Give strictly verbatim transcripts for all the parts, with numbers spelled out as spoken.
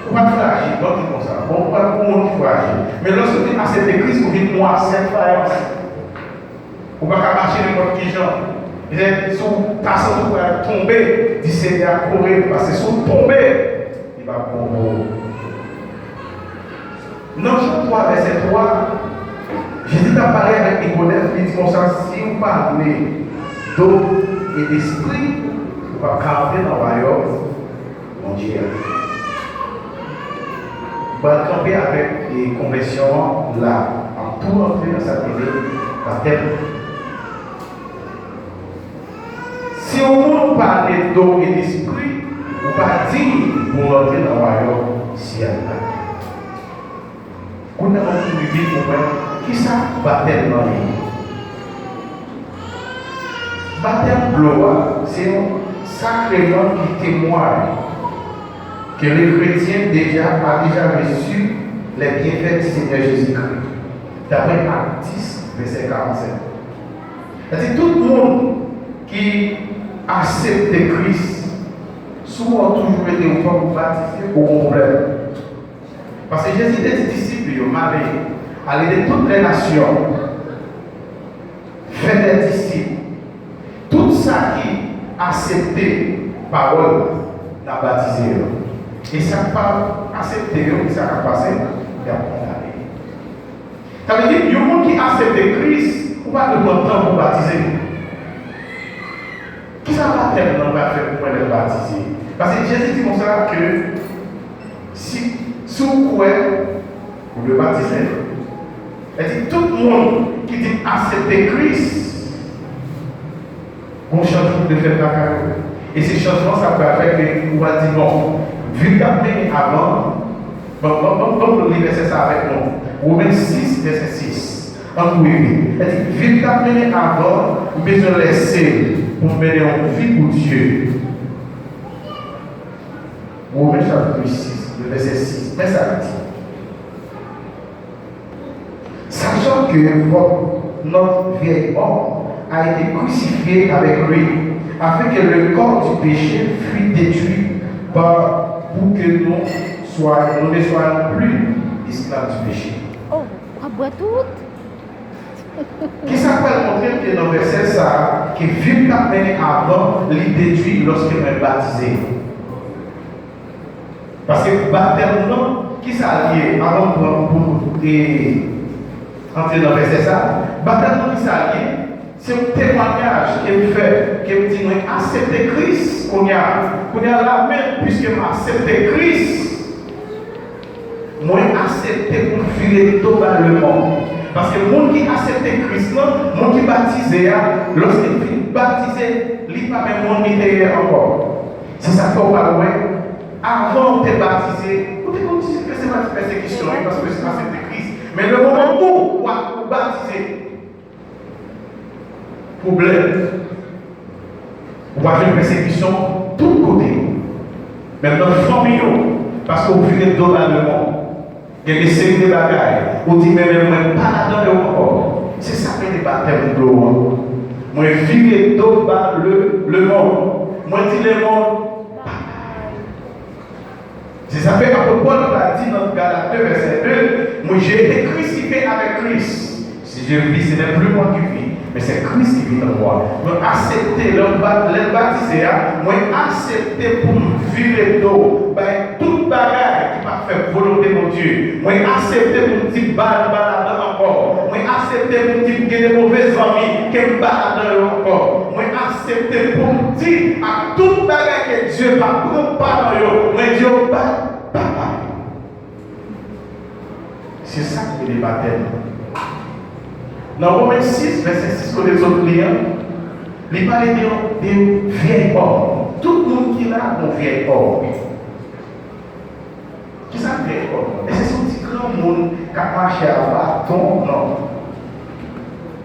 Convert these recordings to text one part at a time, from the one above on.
Ou pa t frajil, ban m di konsa. Bon, ou pa t yon moun ki frajil. Men lòske w vin aksepte Kris, ou vin yon asèt fayans. Ou pa ka mache nenpòt ki jan. Petèt, si w ta santi w pral tonbe, di Senyè a kore, paske si w tonbe, li p ap bon pou ou. Nan Jan twa, vèsè twa, Jezi t ap pale avèk Nikodèm, li di konsa, si w pa ne do e despri, ou p ap ka antre nan wayòm Bondye a. M pral kanpe avèk, e, konvèsyon an la. M ap tou rantre nan sa k rele batèm. Si yon moun pa ne do e despri, ou pa diy pou w rantre nan wayòm syèl la. Kounye a, nou vin konprann kisa batèm nan ye. Batèm dlo a, se yon sakreman ki temwaye ke le chrétien déjà, a déjà reçu les bienfaits du Seigneur Jésus-Christ, daprè Ak dis, vèsè karannsenk. Sètadi, tout moun ki aksepte Kris, si w toujou rete ou pa batize, ou gon pwoblèm. Paske Jezi te di disip li yo, m ale, allez de toutes les nations, faites des disciples. Tout sa ki aksepte pawòl la, n a batize yo. E sa k pa aksepte yo, ki sa k ap pase? Y ap kondane. Sa vle di, yon moun ki aksepte Kris, ou pa dwe pran tan pou w batize. Kisa batèm nan pral fè pou mwen lè m batize? Paske Jezi di konsa ke si, si w kwè, ou dwe batize. Li di, tout moun ki di aksepte Kris, gon chanjman ki dwe fèt lakay ou. E se chanjman sa k pral fè ke ou va di, bon, vi m t ap mennen avan, bon, bon, bon, bon, nou li vèsè sa avèk nou. Women sis, vèsè sis. Ann nou rele. Li di, vi m t ap mennen avan, m bezwen lèse l pou m mennen yon vi pou Dye. Women chapit sis, le vèsè sis. Men sa l di. Sachant que votre, notre vieil homme a été crucifié avec lui, afin que le corps du péché fût détruit, par, pour que nous soyons, nous ne soyons plus esclaves du péché. Oh, w ap bwè tout? Kisa k pral montre ke nan vèsè sa a, ke vi m t ap mennen avan, li detwi lòske mwen batize? Paske batèm nan, kisa l ye? Avan m pran pou, e, antre nan vèsè sa, batèm nan, kisa l ye? Se yon temwayaj ke m fè, ke m di mwen aksepte Kris kounye a. Kounye a la menm, piske m aksepte Kris, mwen aksepte pou m vire do bay lemonn. Paske moun ki aksepte Kris lan, moun ki batize a, lòske l fin batize, li pa menm moun li te ye ankò. Se sa k fè w pral wè, avan w te batize, ou te konn resevwa ti pèsekisyon, wi, paske w aksepte Kris. Men lemoman ou, ou a, ou batize, pwoblèm. Ou va jwenn pèsekisyon tout kote. Menm nan fanmi w, paske w vire do bay lemonn. Gen de seri de bagay, ou di, men, men mwen pa ladan yo ankò. Se sa k rele batèm dlo an. Mwen vire do bay le, lemonn. Mwen di lemonn, babay. Se sa k fè apot Pòl la di nan Galat de, vèsè de, mwen, j'ai été crucifié avec Christ. Si je vis, ce n'est plus moi qui vis, mais c'est Christ qui vit en moi. Mwen aksepte, lè m ba-, lè m batize a, mwen aksepte pou m vire do bay tout bagay ki pa fè volonte Bondye. Mwen aksepte pou m di m pa, m pa ladan ankò. Mwen aksepte pou m di m gen de move zanmi ke m pa ladan yo ankò. Mwen aksepte pou m di ak tout bagay ke Dye pa pran pa nan yo, mwen di yo, ba, ba, ba. Se sa k rele batèm. Nan Women sis, vèsè sis, kote n sot li an, li pale de yon, de yon vyèy òm. Tout moun ki la, yon vyèy òm. Kisa k vyèy òm? Èske se yon ti granmoun k ap mache a baton? Non.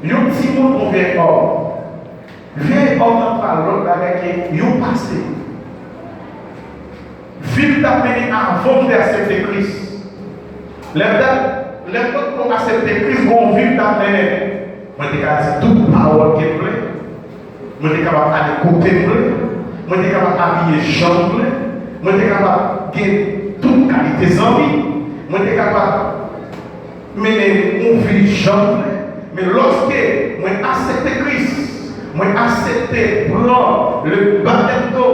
Yon timoun, yon vyèy òm. Vyèy òm nan pa lòt bagay ke yon pase. Vi m t ap mennen avan m te aksepte Kris. Lè m t ap, lè m potko aksepte Kris, gon vi m t ap mennen. Mwen te ka di tout pawòl ke m vle. Mwen te kapab ale kote m vle. Mwen te kapab abiye jan m vle. Mwen te kapab gen tout kalite Mezanmi, mwen te kapab mennen yon vi jan m vle, men lòske mwen aksepte Kris, mwen aksepte pran le batèm do,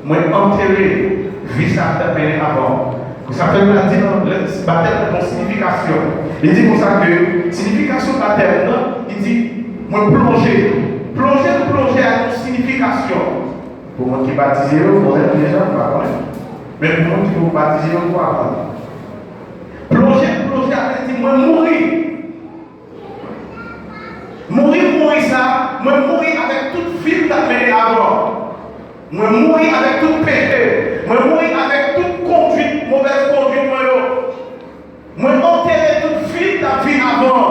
mwen antere vi sa a k t ap mennen avan. Sa fè l la di nan batèm nan gon siyifikasyon. Li di konsa ke siyifikasyon batèm nan, li di, mwen plonje. Plonje m plonje a gon siyifikasyon. Pou moun ki batize yo, konnen deja, m pa konnen. Men pou moun ki poko batize yo, m poko aprann. Plonje m plonje a vle di mwen mouri. Mouri m mouri sa, mwen mouri avèk tout vi m t ap mennen avan. Mwen mouri avèk tout peche. Mwen mouri avèk tout kondwit, movèz kondwit mwen yo. Mwen antere tout vi m t ap viv avan.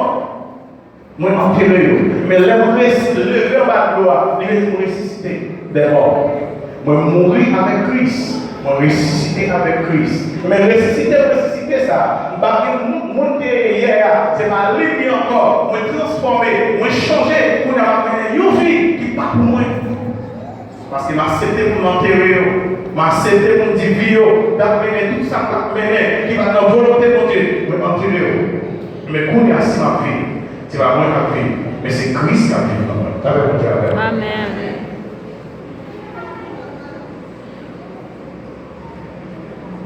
Mwen antere yo. Men lè m resi-, leve anba dlo a, li vle di m resisite dèmò. Mwen mouri avèk Kris. Mwen resisite avèk Kris. Men resisite, resisite sa, m pa gen moun, moun m te ye yè a, se pa li m ye ankò. Mwen transfòme, mwen chanje, kounye a m ap mennen yon vi ki pa pou mwen. Paske m aksepte pou m antere yo. M aksepte pou m di vi yo t ap mennen tout sa k t ap mennen, ki pa t nan volonte Bondye. Mwen antere yo. Men kounye a, si m ap viv, se pa mwen k ap viv, men se Kris k ap viv nan mwen. Lapè Bondye avè w. Amèn.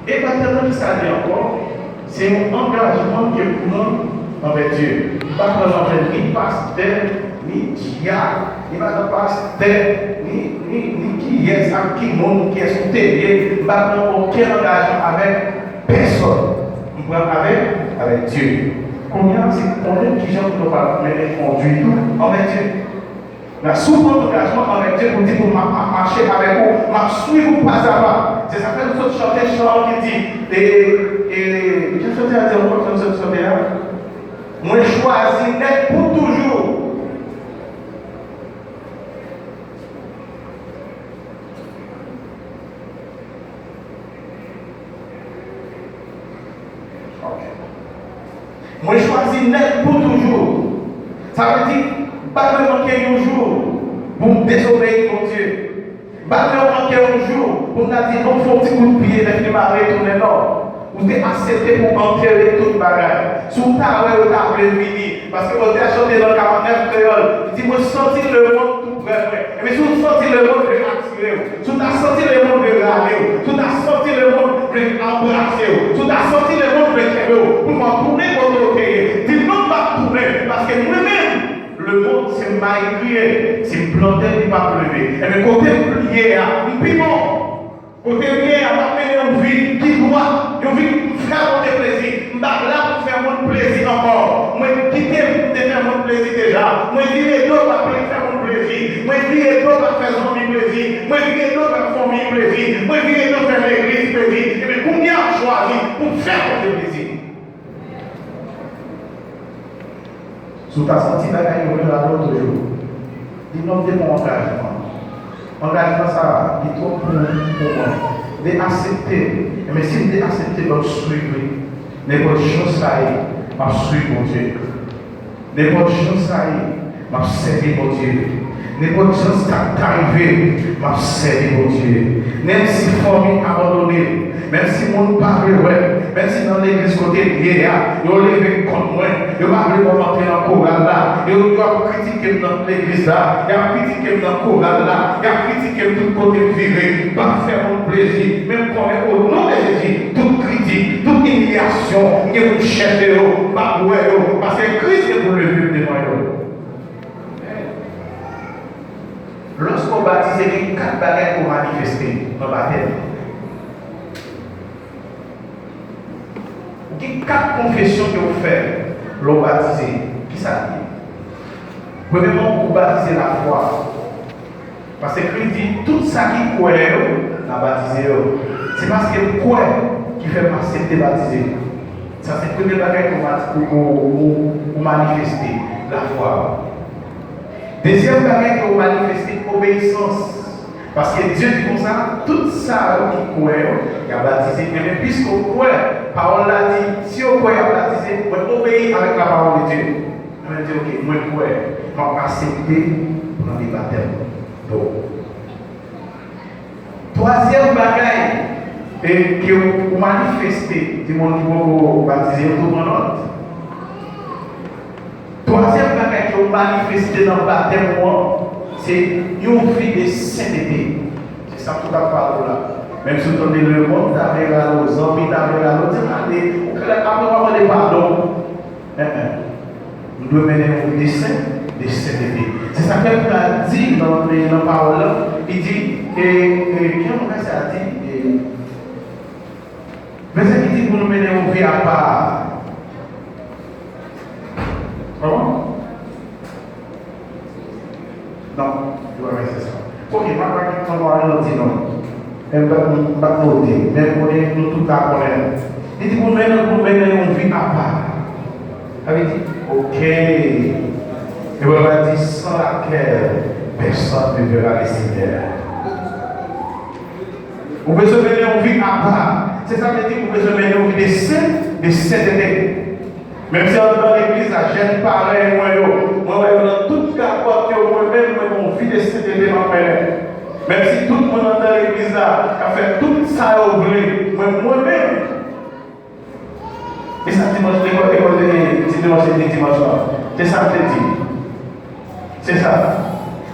E batèm nan ki sa li ankò? Se yon angajman ke ou pran anvè Dye. Ou pa pran l anvè ni pastè, ni dyak, ni madan pastè, ni, ni, ni kiyès ak ki moun, kiyès ou te ye. Ou pa pran okenn angajman avèk pèsòn. Ou pran avèk, avèk Dye. Kounye a, se konnen kijan pou nou pa mennen kondwit ou anvè Dye. Nan si w pran angajman anvèk Dye pou di pou m ap, ap mache avèk ou, m ap swiv ou pa a pa. Se sa k fè nou sot chante chan an ki di, e, e, jan chante a di ankò, jan sot chante a? Mwen chwazi nèt pou toujou. Ok. Mwen chwazi nèt pou toujou. Sa vle di, m pa dwe manke yon jou pou m dezobeyi Bondye. M pa dwe manke yon jou pou m ta di, bon, fè yon ti kout pye, lè fini m a retounen. Non. Ou te aksepte pou antere tout bagay. Si w ta wè, yo ta vle vini. Paske otè a chante nan karannèf kreyòl, li di, mwen santi lemonn tou prè mwen. Ebyen, si w santi lemonn vle atire w, si w ta santi lemonn vle rale w, si w ta santi lemonn vle anbrase w, si w ta santi lemonn vle kenbe w, pou fè w tounen kote w te ye, di non, m p ap tounen, paske mwen menm, lemonn se m mayigri ye, si m plante l, li p ap leve. Ebyen, kote m ye a, m pi bon. Kote m ye a, m ap mennen yon vi ki dwat, yon vi k fè Bondye plezi. M pa la pou m fè moun plezi ankò. Mwen kite m te fè moun plezi deja. Mwen vire do, m pa vle fè moun plezi. Mwen vire do, m pa fè zanmi plezi. Mwen vire do, m pa fè fanmi plezi. Mwen vire do, fè legliz plezi. Ebyen, kounye a, m chwazi pou m fè Bondye plezi. Si w ta santi bagay yo vle rale w toujou, di non, m te pran yon angajman. Angajman sa a, li twòp pou, pou mwen. M te aksepte. Ebyen, si m te aksepte, ban m swiv li. Nenpòt jan sa ye, m ap swiv Bondye. Nenpòt jan sa ye, m ap sèvi Bondye. Nenpòt jan sa ta rive, m ap sèvi Bondye. Menm si fanmi abandone m, menm si moun pa vle wè m, menm si nan legliz kote m ye a, yo leve kont mwen, yo pa vle wè m antre nan koral la, yo, yo ap kritike m nan legliz la, y ap kritike m nan koral la, y ap kritike m tout kote m vire, m pa fè moun plezi, men m konnen o non de Jezi, tout kritik, tout imiliyasyon, m gen pou m chèche yo, m p ap wè yo, paske Kris gen pou leve m devan yo. Lòske w batize, gen kat bagay ke w manifeste nan batèm. Gen kat konfesyon ke w fè lè w batize. Kisa l ye? Premyèman, ou batize lafwa. Paske Kris di, tout sa ki kwè yo, n a batize yo. Se paske w kwè ki fè w aksepte batize. Sa se premye bagay ke w, ou, ou, ou, ou manifeste, lafwa. Dezyèm bagay ke w manifeste, obeyisans. Paske Dye di konsa, tout sa yo ki kwè yo, y a batize. Ebyen, piske w kwè, pawòl la di, si yo kwè, y a batize, mwen obeyi avèk la parole de Dieu. Mwen di, ok, mwen kwè, m ap aksepte pran le batèm do. Twazyèm bagay, E ke w, ou manifeste, di moun ki poko batize yo tou pran nòt. Twazyèm bagay ke w manifeste nan batèm ou an, se yon vi de sentete. Se sa m sot ap pale w la. Menm si w tande lemonn ta vle rale w, zanmi ta vle rale w, di, "Gade, ou klè, apre w a mande padon." Enhen. Nou dwe mennen yon vi de sen, de sentete. Se sa k fè l pral di nan, nan pawòl la, li di, e, e, kijan vèsè a di? E, vèsè ki di pou nou mennen yon vi apa. Kòman? Non, yo pa vèsè sa. Oke, m ap, m ap, m ap di non. Men m pa, m pa note. Men m konnen nou tout la konnen. Li di pou mennen, pou mennen yon vi apa. Sa vle di, oke. E wè, va di, sans laquelle personne ne verra le Seigneur. Ou bezwen mennen yon vi apa. Se sa vle di, ou bezwen mennen yon vi de sen, de sentete. Menm si anndan legliz la, jèn parèy mwen yo, mwen wè yo nan tout gagòt yo, mwen menm, mwen gen yon vi de sentete m ap mennen. Menm si tout moun anndan legliz la ka fè tout sa yo vle, mwen, mwen menm, e sa dimanch, lekòl, lekòl de ti dimanch, se te dimanch lan. Se sa m te di. Se sa.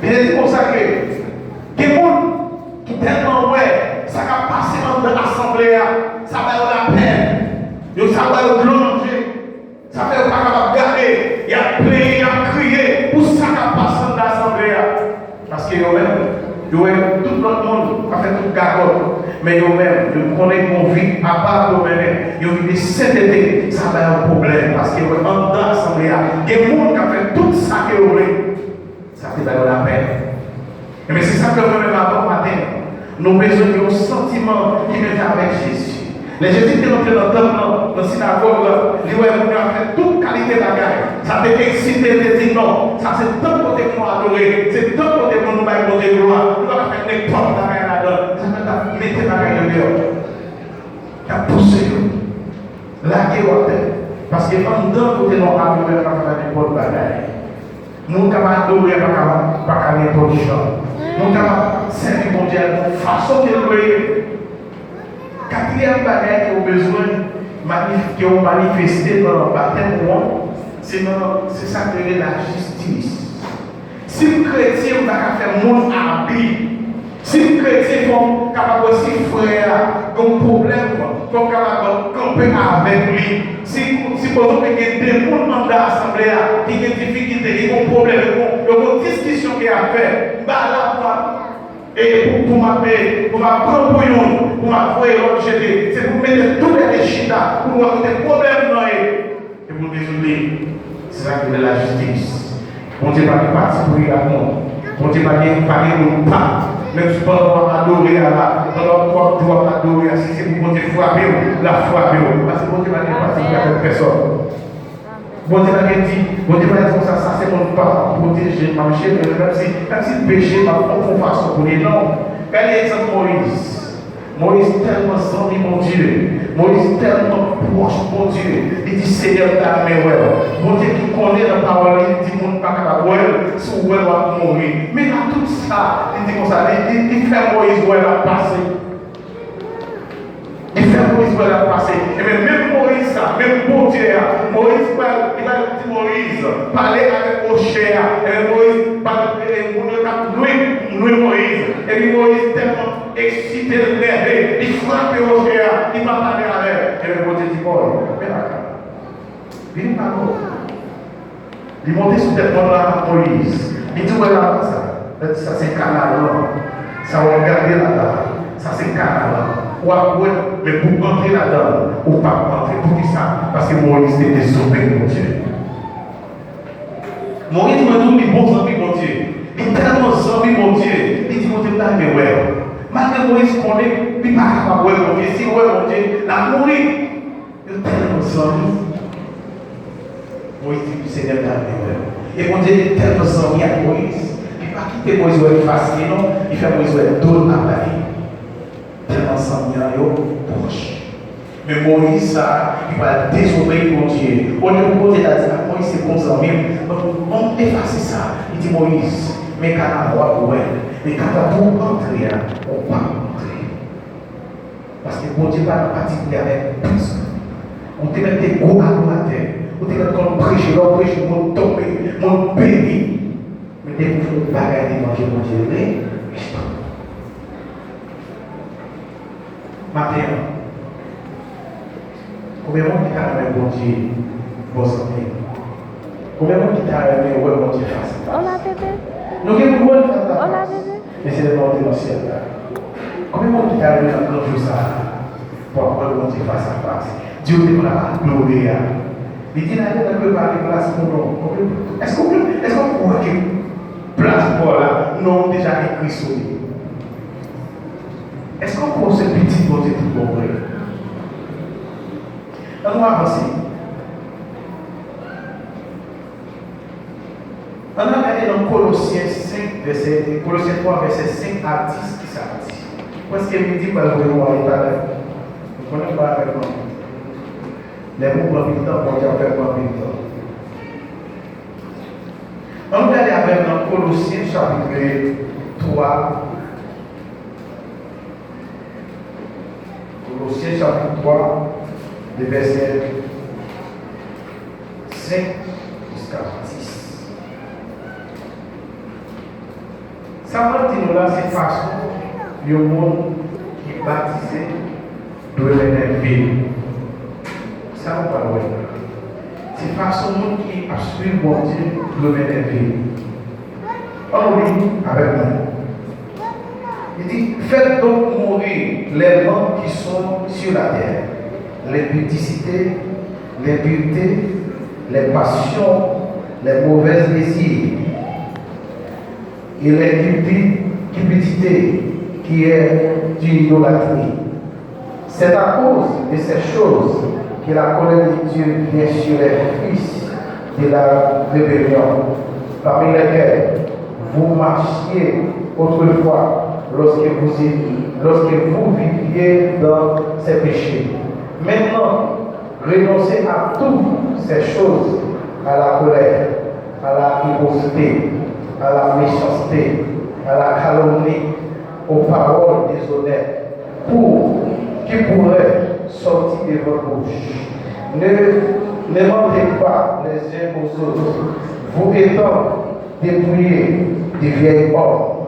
Li te di konsa ke gen moun ki tèlman wè sa k ap pase anndan asanble a, sa ba yo lapèn. Yo, sa ba yo dlo nan je. Sa fè yo pa kapab gade. Y ap plenyen, y ap kriye pou sa k ap pase anndan asanble a. Paske yo menm, yo wè tout lòt moun k ap fè tout gagòt. Men yo menm, yo konnen gen yon vi apa yo mennen, yon vi de sentete, sa ba yo pwoblèm. Paske yo wè anndan asanble a, gen moun k ap fè tout sa ke yo vle. Sa te ba yo lapèn. Ebyen, se sa k fè mwen menm avè w maten an, nou bezwen gen yon santiman ki mete avèk Jezi. Lè Jezi te rantre nan tanp lan, nan sinagòg la, li wè moun yo ap fè tout kalite bagay. Sa te eksite l, te di, "Non, sa se tanp kote pou nou adore, se tanp kote pou nou bay Bondye glwa. Nou pa ka fè nenpòt bagay ladan." Sa fè l t ap mete bagay yo deyò. L ap pouse yo, lage yo atè. Paske anndan kote nou ap adore a pa ka fè nenpòt bagay. Moun k ap adore a pa ka, pa ka nenpòt jan. Moun k ap sèvi Bondye a yon fason ke l vle. Katriyèm bagay ke w bezwen manif-, ke w manifeste nan batèm ou an, se nan, se sa k rele lajistis. Si m kretyen, m pa ka fè moun abi. Si m kretyen, fò m kapab wè si frè a gen yon pwoblèm, fò m kapab kanpe avèk li. Si, sipozon ke gen de moun anndan asanble a ki gen difikilte, ki gen yon pwoblèm, yo gen, yo gen yon diskisyon ke y ap fè, m pa la pou m ap, e, pou, pou m ap, e, pou m ap pran pou youn, pou m ap voye lòt jete. Se pou m mete toulède chita, pou m wè kote pwoblèm nan ye. E pou n rezoud li. Se sa ki rele lajistis. Bondye pa gen pati pri ak moun. Bondye pa gen, pa gen moun pa. Menm si pandan w ap adore a la, pandan w ap, w ap adore a, si se pou Bondye frape w, l ap frape w. Paske Bondye pa gen pati pri avèk pèsòn. Bondye pa gen di, Bondye pa di konsa, "Sa se moun pa m, m ap pwoteje l, m ap jere l, menm si, menm si l peche, m ap fè yon fason pou li." Non. Gade egzanp Moyiz. Moyiz tèlman zanmi Bondye. Moyiz tèlman pwòch Bondye. Li di, "Senyè, m ta renmen wè w." Bondye ki konnen nan pawòl li, li di, "Moun pa kapab wè l, si w wè l, w ap mouri." Men nan tout sa, li di konsa, li, li, li fè Moyiz wè l ap pase. Li fè Moyiz wè l ap pase. Ebyen, menm Moyiz sa, menm Bondye a, Moyiz pral, li pral di Moyiz, "Pale avèk wochè a." Ebyen, Moyiz pral, e, moun yo t ap nwi, nwi Moyiz. Epi Moyiz tèlman eksite, l nève, li frape wochè a, li pa pale avè l. Ebyen, Bondye di, "Bòy, vin lakay mwen. Vin m pale w." Li monte sou tèt mòn la ak Moyiz. Li di, "Ou wè laba sa?" Li di, "Sa se Kanaran. Sa w ap gade laba, sa se Kanaran. W ap wè, men pou antre ladan l, ou p ap antre." Poukisa? Paske Moyiz te dezonore Bondye. Moyiz, mwen di w, li bon zanmi Bondye. Li tèlman zanmi Bondye, li di Bondye, "M ta renmen wè w." Malgre Moyiz konnen li pa kapab wè Bondye, si l wè Bondye, l ap mouri. Yo tèlman zanmi. Moyiz di, "Senyè, m ta renmen wè w." E Bondye te tèlman zanmi ak Moyiz, li pa kite Moyiz wè fas li non, li fè Moyiz wè do l pa bay. Tèlman zanmi an yo pwòch. Men Moyiz sa, li pral dezobeyi Bondye. Olye pou Bondye ta di, "A, Moyiz se bon zanmi m, bon, bon, efase sa." Li di, "Moyiz, men Kanaran w ap wè, men kanta pou w antre a, ou p ap antre." Paske Bondye pa nan pati pri avèk pèsonn. Ou te mèt te gwo adoratè. Ou te mèt konn preche, lè w preche, moun tonbe, moun beni. Men depi w fè yon bagay devan je Bondye, rejte. Maten an, konbyen moun ki ta renmen Bondye bò sante? Konbyen moun ki ta renmen wè Bondye fas a fas? Hola, bébé. Nou gen pou wè l fas a fas. Hola, bébé. Mesye, lè nou monte nan syèl la, konbyen moun ki ta renmen nan gran jou sa a pou ap wè Bondye fas a fas? Di yo te pral adore a. Li di, "Lale nan prepare plas pou nou." Konbyen, èske w, èske w kwè ke plas pou w la, non w deja ekri sou li? Èske w kwè w se pitit Bondye tout bon vre? Ann nou avanse. Ann al gade nan Kolosyen senk, vèsè, Kolosyen twa, vèsè senk a dis, ki sa l di. Prèske midi, m pral voye nou ale talè. Nou konnen m pa avèk nou. Lè pou pran pil tan, Bondye ap fè pran pil tan. Ann gade avè m nan Kolosyen chapit twa. Kolosyen chapit twa, de vèsè senk jiska dis. Sa m ap di nou la, se fason yon moun ki batize dwe mennen vi l. Sa nou pral wè la, se fason moun ki ap swiv Bondye dwe mennen vi l. Ann li avèk mwen. Li di, "Faites donc mourir les membres qui sont sur la terre, l'impudicité, l'impureté, les passions, les mauvais désirs, et les cupi-, cupidités, qui est une idolâtrie. C'est à cause de ces choses que la colère de Dieu vient sur les fils de la rébellion, parmi lesquels vous marchiez autrefois lorsque vous, lorsque vous viviez dans ces péchés. Maintenant, renoncez à toutes ces choses, à la colère, à la animosité, à la méchanceté, à la calomnie, aux paroles déshonnêtes, pour, qui pourraient sortir de votre bouche. Ne, ne mentez pas les uns aux autres, vous étant dépouillés de vieil homme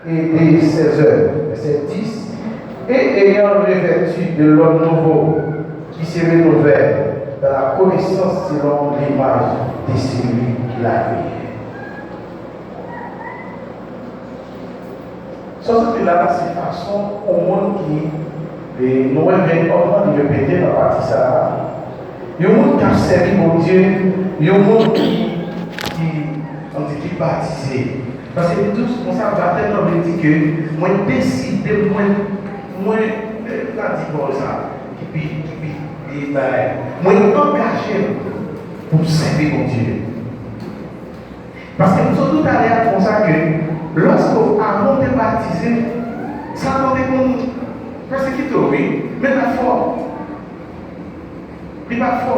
et de ses œuvres. Verset dix. Et ayant revêtu de l'homme nouveau, qui se renouvelle dans la connaissance selon l'image de celui qui l'a créé. Sa w sot li la, se fason yon moun ki, e, nou wè vèy òm nan, li repete nan pati sa a. Yon moun k ap sèvi Bondye, yon moun ki, ki, ann di, ki batize. Paske li di konsa, batèm nan vle di ke mwen deside, mwen, mwen, e, la di pawòl sa, ki pi, ki pi, pi bay. Mwen angaje m pou m sèvi Bondye. Paske m sot di w talè a konsa ke lòske w, avan w te batize, Satan te konn pèsekite w, wi, men pa fò. Li pa fò.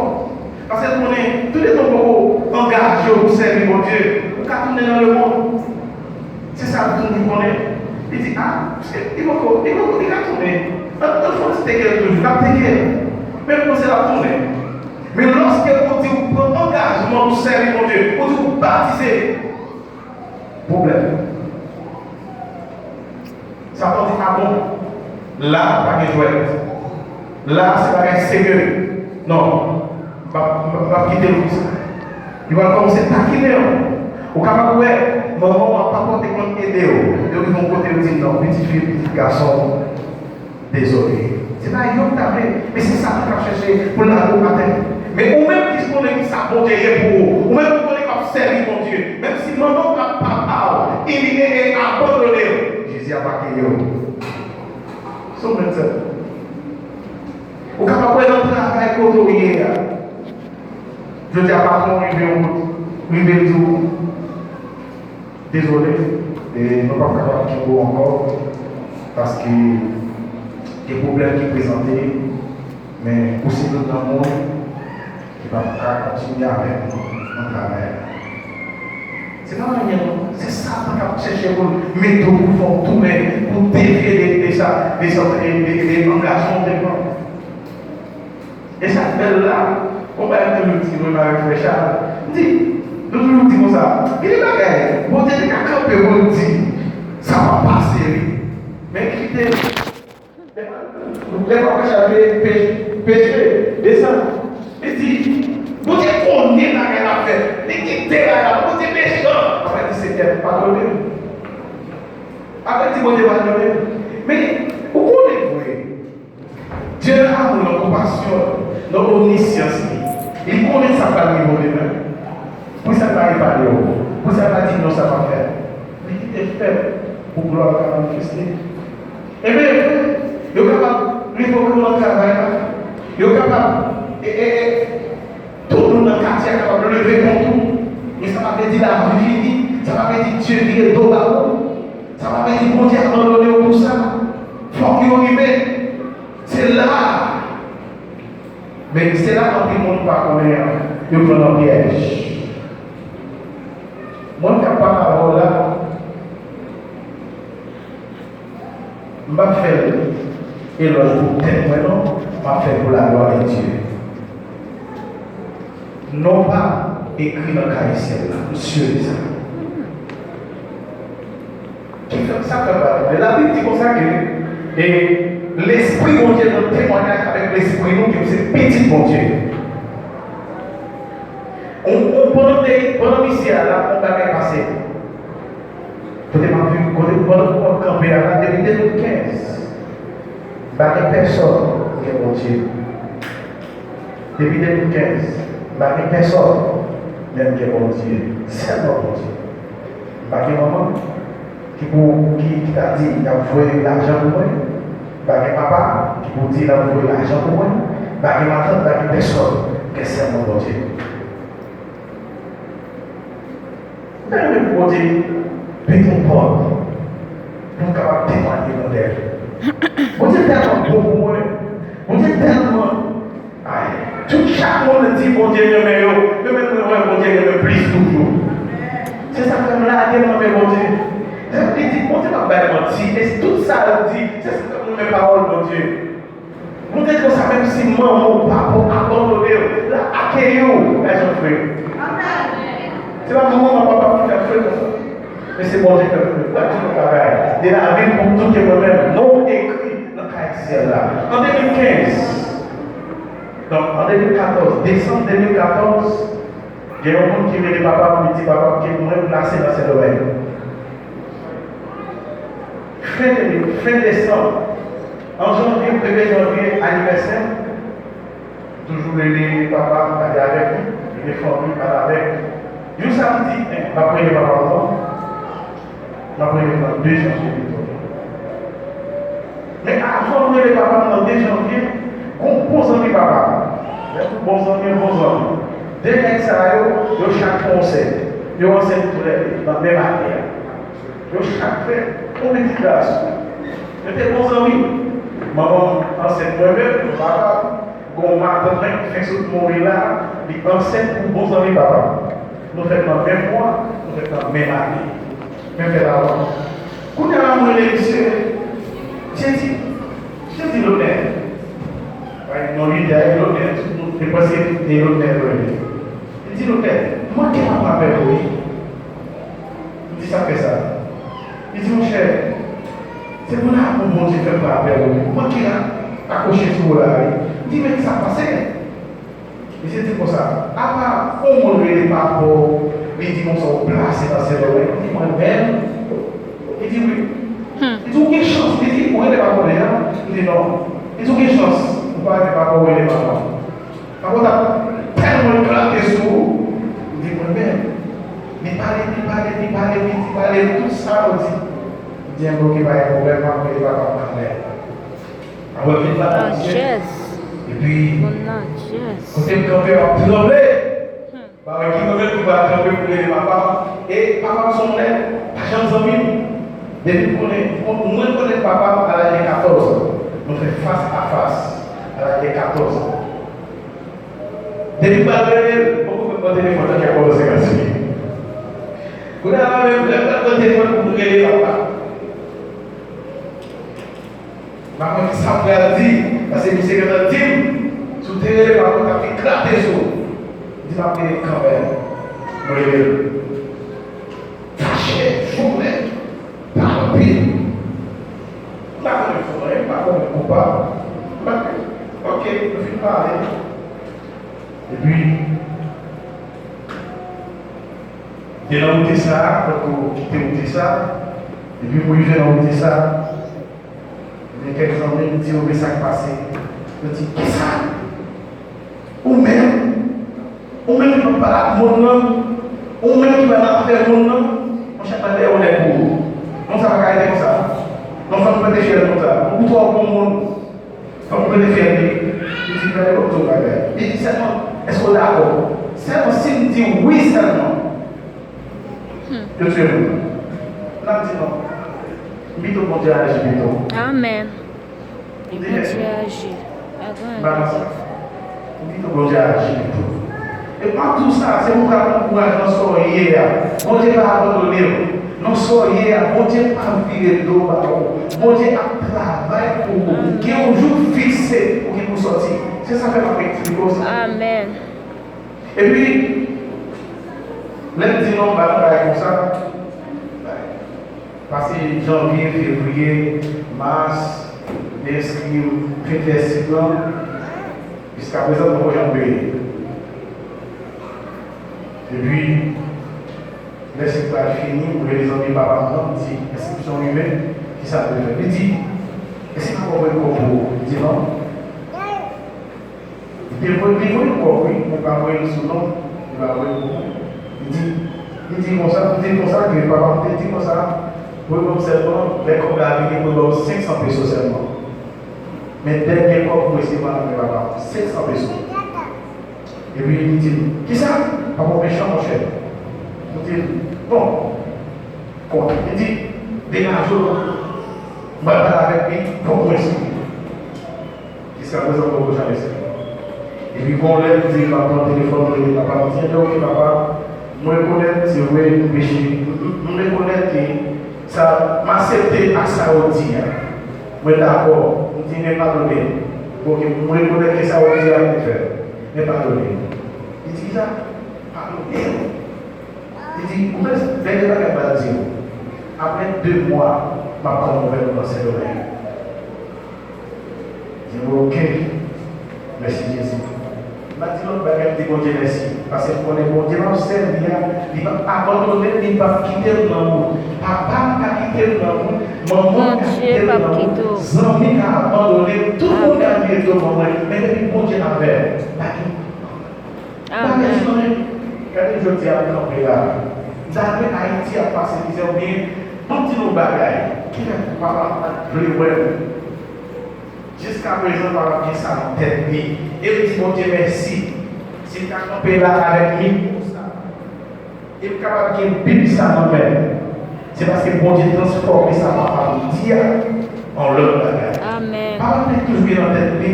Paske l konnen, touletan w poko angaje w pou sèvi Bondye, ou ka tounen nan lemonn. Se sa l toujou konnen. Li di, a, li poko, li poko, li ka tounen. An, an fò l teke l toujou, l ap teke l. Men l panse l ap tounen. Men lòske ou di ou pran angajman pou sèvi Bondye, ou di ou batize, pwoblèm. Satan di, a bon, la pa gen jwèt. La se bagay serye. Non, m ap, m ap, m ap kite l pou sa. Li pral kòmanse takinen w. Ou kapab wè, manman w ap pa pote konn ede w. Yo rive yon kote, yo di, non, pitit fi, pitit gason, dezole. Se pa yo ki ta vle, men se Satan k ap chèche pou l lage w atè. Men ou menm ki konnen ki sa Bondye ye pou ou, ou menm ki konnen k ap sèvi Bondye, menm si manman w ak papa w imilye e abandone w, Jezi ap akeyi w. Se ou menm sèl. Ou kapab wè nan travay kote w ye a. Jodi a, patwon rive yon kote, rive l di w, dezole, e nou p ap kapab kenbe w ankò, paske gen pwoblèm ki prezante, men ou se youn nan moun ki p ap ka kontinye avèk nou nan travay la. Se pa anyen non. Se Satan k ap chèche pou l mete w, pou fè w tounen, pou w devye de, de sa, de sa, de, de, de angajman w te pran. E sa k fè l la, yon bagay m toujou di mwen avèk frè Charles, m di, nou toujou di konsa, gen de bagay, Bondye te ka kanpe pou l di, sa p ap pase wi. Men kite, lè, lè frè Charles vle peche, peche, desann. Li di, Bondye konnen bagay l ap fè, li kite bagay la, Bondye mechan. Apre di, Senyè, padone m. Apre di, Bondye padone m. Men, ou konnen vre, Dye nan amou l, nan konpasyon l, nan omnisyans li, li konnen sa k pral rive w demen. Poukisa l pa epanye w? Poukisa l pa di non, sa p ap fèt? Li kite l fèt pou glwa l ka manifeste. Ebyen, yo kapab revoke w nan travay la. Yo kapab, e, e, e, tout moun nan katye a kapab leve kont ou. Men sa pa vle di lavi fini. Sa pa vle di Dye vire do ba ou. Sa pa vle di Bondye abandone w pou sa. Fòk yo rive. Se la. Men se la anpil moun pa konnen an. Yo pran nan pyèj. Mwen k ap pale avè w la, m p ap fè elòj pou tèt mwen non, m ap fè l pou laglwa de Dye. Non pa ekri nan kaye syèl la, m si de sa. Ki fè sa fè pa. Men Labib di konsa ke, e, Lespri Bondye nan temwayaj avèk lespri nou ke nou se pitit Bondye. On, on, pandan te, pandan misye a la, on bagay pase. Kote m ap viv, kote, pandan m ap kanpe a la, depi de mil kenz, m pa gen pèsòn, m gen Bondye. Depi de mil kenz, m pa gen pèsòn, men m gen Bondye. Sèlman Bondye. M pa gen manman ki pou, ki, ki ta di, y ap voye lajan pou mwen. M pa gen papa ki pou di, l ap voye lajan pou mwen. M pa gen matant, m pa gen pèsòn. M gen sèlman Bondye. M ta renmen pou Bondye pete yon pòt pou m kapab temwaye grandè l. Bondye tèlman bon pou mwen. Bondye tèlman, ay, tout chak moun di Bondye renmen yo, men mwen menm mwen wè Bondye renmen plis toujou. Se sa k fè m lage m nan men Bondye. Li di, Bondye p ap bay manti, e tout sa yo di, se sa k fè m renmen pawòl Bondye. Nou te konsa, menm si manman w, papa w abandone w, l ap akeyi w, bay jan fre. Se pa manman w, papa w ki fè fre konsa. Men se Bondye k fè fre. Gad yon bagay. De la Bib pou m touke mwen menm. Non ekri nan kay syèl la. An de mil kenz, donk, an de mil katòz, desanm de mil katòz, gen yon moun ki rele papa m, li di, papa m, kite mwen plase nan Sendomeng. Fen de, fen desanm, an janvye, premye janvye, anivèsè m, toujou rele papa m, pale avèk li, rele fanmi, pale avèk li. Yon samdi, m ap rele papa m ankò, m ap rele l nan de janvye pito. Men avan m rele papa m nan de janvye, gon bon zanmi papa m. Lè m di bon zanmi, bon zanmi. De nèg sa yo, yo chak fè yon sèk. Yo ansent toulède nan menm ane a. Yo chak fè yon pitit gason. Yo te bon zanmi. Manman m ansent mwen menm, papa m, gon matant mwen ki fèk sot mouri la, li ansent pou bon zanmi papa m. Nou fèt nan menm mwa, nou fèt nan menm ane. Men fè lavan. Kounye a la, mwen rele misye, misye di, misye di Lonè. Ay, non, li di, ay, Lonè, tout moun te panse e Lonè, Lonè. Li di, Lonè, manke m ap avè w, wi. M di, sa k fè sa? Li di, monchè, se pou lanmou Bondye fè m pa avè w, wi. Manke a, akwoche sou w la, wi. M di, men ki sa k pase? Misye di konsa, apa yon moun rele papa w, li di konsa ou plase nan Sendomeng? Li di mwen menm? Li di wi. Li di ou gen chans, li di ou rele papa w deja? M di non. Li di ou gen chans, ou pa rele papa w, ou rele manman w. Papa w t ap tèlman eklate sou ou. M di mwen menm. Li pale, li pale, li pale, li di pale, tout sa yo di. M di enben oke, pa gen pwoblèm, m ap rele papa m kanmenm. Apre m vin pale ak misye. Epi, kote m kanpe, m ap tranble. M pa wè ki mwen menm ki pral kanpe pou rele papa m. E papa m se yon nèg, pa janm zanmi m. Depi m konnen, mwen, mwen konnen papa m a laj de katòz an. Nou fè fas a fas a laj de katòz an. Depi m pral rele l, m poko fèk pran telefòn nan ki ap kòmanse gaspiye. Kounye a la menm, lè m pral pran telefòn pou m rele papa. M pa konn kisa m pral di, paske misye gentan di m, si w te rele papa, w t ap eklate sou ou. M di m ap rele l kanmenm. M rele l. Fache, jounen, pale anpil. M pa konnen fè anyen, m pa konnen koupab. M pa konnen. Ok, nou fin pale. Epi, te nan wote sa a, tankou kite wote sa a, epi m rive nan wote sa a, gen kèk zanmi m di yo, men sa k pase? Yo di, kisa? Ou menm? Ou menm ki p ap pale ak moun nan? Ou menm ki pa nan afè moun nan? Monchè, pa dèyè yon nèg ou. Non, sa pa ka rete konsa. Non, fò n prete fyèl konsa. Ou twò bon moun. Fò n prete fyèl li. Li di, gade, bon, tout bagay. Li di sèlman, èske w dakò? Sèlman si m di wi sèlman. Yo tiye moun nan. N ap di non. M pito Bondye aji pito. Amèn. E Bondye aji. Avan. Ba sa. M pito Bondye aji pito. E pa tou sa, se pou w ka pran kouraj nan sa w ye a. Bondye pa abandone w. Nan sa w ye a, Bondye pa vire do ba ou. Bondye ap travay pou ou. Gen yon jou fikse ou gen pou sòti. Se sa fè m ap eksplike w sa. Amèn. Epi, lè m di non, m ba nou bagay konsa, pase janvye, fevriye, mas, te enskri m, fin fè sit lan, jiskaprezan m poko janm peye. Epi, lè sit la fini, m rele zanmi papa m nan, m di, enskripsyon rive, kisa m dwe fè? Li di, èske m ap voye kòb pou ou? M di non. Li te voye, li voye kòb, wi, men pa voye l sou non m, li pa voye l pou mwen. Li di, li di konsa, li di konsa ke papa m te di konsa, voye ban m sèlman, lè kòb la vini, voye ban m senk san peso sèlman. Men dènye kòb m resevwa nan men papa m, senk san peso. Epi li di m, kisa? Papa w mechan, monchè. M di l, bon, kontan. Li di, degaje w, m pral pale avèk li, fòk mwen sou li. Jiskaprezan, m poko janm eseye. Epi, gon lè, m di, m ap pran telefòn, m rele papa, m di, enben, oke, papa, m rekonèt, se vre, m peche. M, m, m rekonèt ke sa, m aksepte ak sa w di a. Mwen dakò. M di, men padone m. Oke, m rekonèt ke sa w di a, m te fè. Men padone m. Li di, kisa? Padone m. Li di, ou mèt, dènye bagay m pral di w. Apre de mwa, m ap pran nouvèl ou nan Sendomeng. Di m, oke. Mèsi Jezi. M pa di lòt bagay, m di Bondye mèsi. Paske m konnen Bondye m ap sèvi a, li p ap abandone m, li p ap kite m nan wout. Papa m ka kite m nan wout, manman m ka kite m nan wout, zanmi ka abandone m, tout moun ka vire do ban mwen. Men depi Bondye avè m, pa gen Bagay sa yo, gade jodi a m kanpe la. M ta dwe Ayiti ap pase mizè oubyen, ban m di nou bagay, kilè papa m pa t vle wè m. Jiskaprezan papa m gen sa nan tèt li. E m di Bondye mèsi. Si m ka kanpe la avèk mikwo sa, e m kapab gen Bib sa nan men m. Se paske Bondye transfòme sa papa m di a an lòt bagay. Amèn. Papa m te toujou gen nan tèt li,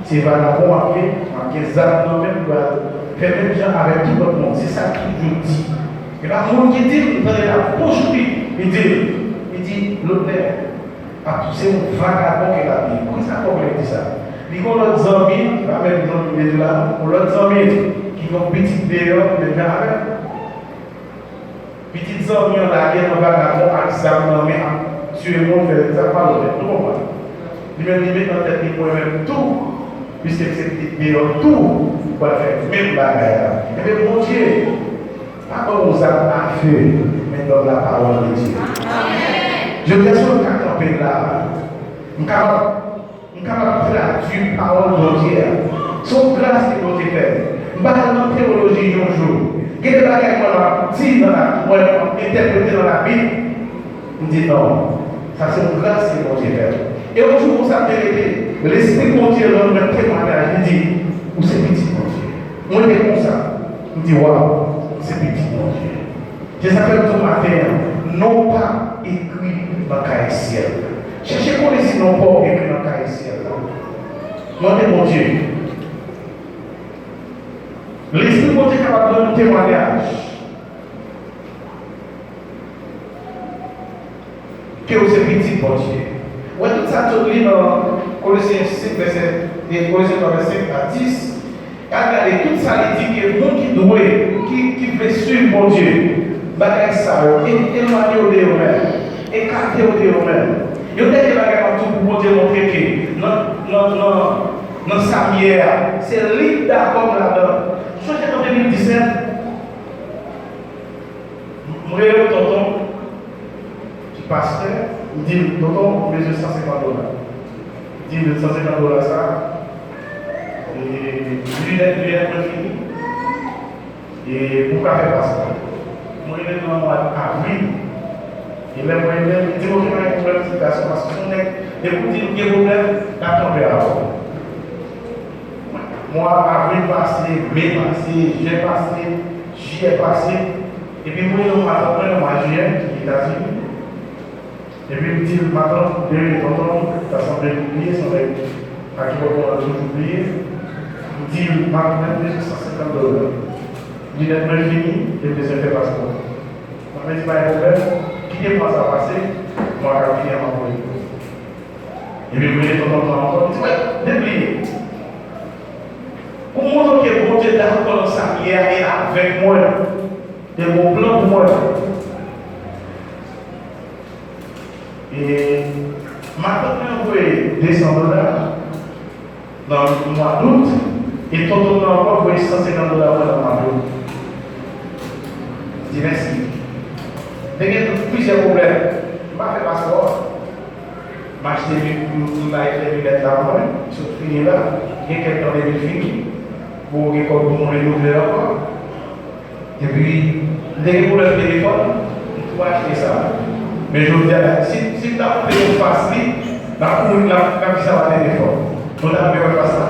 se vagabon m ap ye, m ap gen zam nan men m, m pral fè menm jan avèk tout lòt moun. Se sa l toujou di. E pa moun ki di l, m tande l ap bouch li, li di l, li di, Lotnè, ap, se yon vagabon ke l ap ye. Poukisa fòk lè di sa? Li gen yon lòt zanmi, se pa menm zanmi m te di w la, yon lòt zanmi ki gen yon pitit deyò, ki menm jan avè l. Pitit zanmi an lage nan vagabon ak zam nan men ap tiye moun, fè zak pa lòt, nou konprann? Li menm, li met nan tèt li mwen menm tou, piske m se pitit deyò tou, m pral fè menm bagay la. Ebyen, Bondye pa ban w zam afe, men ban w lapawòl de Dye. Jodi a, si w ka kanpe la, m kapab M kapab tradui pawòl Bondye a. Se yon gras ke Bondye fè m. M pa al nan teyoloji yon jou. Gen de bagay mwen m ap di nan la, mwen m ap entèprete nan Labib, m di non, sa se yon gras ke Bondye fè m. E yon jou konsa m te rete, Lespri Bondye rann mwen temwayaj, li di, ou se pitit Bondye. Mwen te konsa, m di waw, m se pitit Bondye. Se sa fè m di w maten an, non w pa ekri nan kay syèl la. Chèche konnen si non pa w ekri nan kay syèl la. Mande Bondye. Lespri Bondye kapab ban nou temwayaj. Bondye. Ou wè tout sa, tout li nan Kolosyen senk, vèsè, e Kolosyen twa, vèsè senk a dis. Al gade tout sa li di ke moun ki dwe, ki, ki vle swiv Bondye, bagay sa yo, e, elwanye w de yo menm, ekate w de yo menm. Yon dènye bagay m ap di w pou Bondye montre ke nan, nan, nan, nan sa m ye a, se li k dakò m ladan. Sonje nan de mil disèt, m rele yon tonton ki pastè, m di l, "Tonton, m bezwen san senkant dola." M di l, "San senkant dola sa a, e, linèt, linèt mwen fini, e pou w ka fè paspò." M rele l nan mwa avril, e lè m rele l, li di m, "Oke, pa gen pwoblèm, ti gason, paske se yon nèg, depi w di l gen pwoblèm, l ap kanpe avè w." Mwa avril pase, me pase, jen pase, jiyè pase, epi m rele yon matant mwen nan mwa jiyè ki Etazini. Epi m di l, "Matant, m rele tonton, ta sanble m bliye, se yon nèg a ki bò kote w toujou bliye." M di l, "Matant, mwen bezwen san senkant dola. Linèt mwen fini, e m bezwen fè paspò." Matant di, "Pa gen pwoblèm, kite mwa sa a pase, mwa k ap vini an m ap voye pou ou." Epi m rele tonton mwen ankò, m di, "Wè, depi pou m montre w ke Bondye dakò nan sa m ye a, e avèk mwen, e gon plan pou mwen." E matant mwen voye de san dola nan mwa dout, e tonton mwen ankò voye san senkant dola mwen nan mwa dout. M di, "Mèsi." Te gen plizyè pwoblèm. M pa fè paspò. M achte li, m, m bay fè linèt la pou mwen, sot fini la, gen kèk tan depi l fini, pou gen kòb pou mwen renouvle l ankò. Epi, m te gen pwoblèm telefòn, m tou achte sa. Men jodi a la, si, si m ta montre nou fas li, n ap kouri, n ap, n ap di sa pa telefòn. Nou ta renmen wè fas la?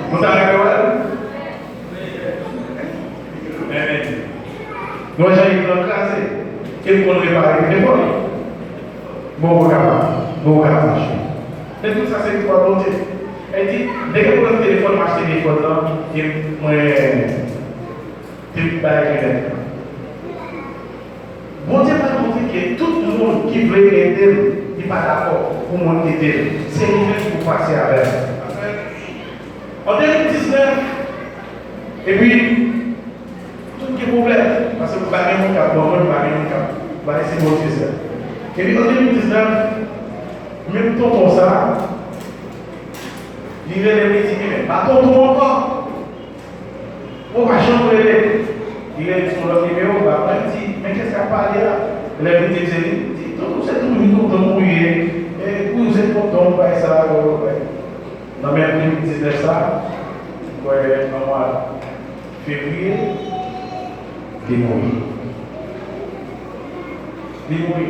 Nou ta renmen wè l? Amen. Nou wè jan ekran kraze. E l konn repare telefòn. Bon, ou kapab. Bon, ou kapab mache. Men tout sa se pouvwa Bondye. Li di, lè gen pwoblèm telefòn, m achte telefòn nan, e mwen te bay linèt. Bondye pral montre ke tout moun ki vle ede l, li pa dakò pou moun ede l. Se li menm ki pou pase avè l. An de mil diznèf, epi, tout gen pwoblèm, paske m pa gen moun k ap ban mwen, m pa gen moun k ap bay se Bondye sèl. Epi an de mil diznèf, menm tonton sa, li rele m, li di, "Men, men, pa tonton ankò. Ou pa janm rele." Li rele sou lòt nimewo, ba mwen, li di, "Men kès k ap pale a?" Lè li di m se li, li di, "Tonton, se toujou tonton ou ye. E, ou se tonton, bay sa, yo, bay." Nan men de mil diznèf sa, m kwè nan mwa fevriye, li mouri. Li mouri.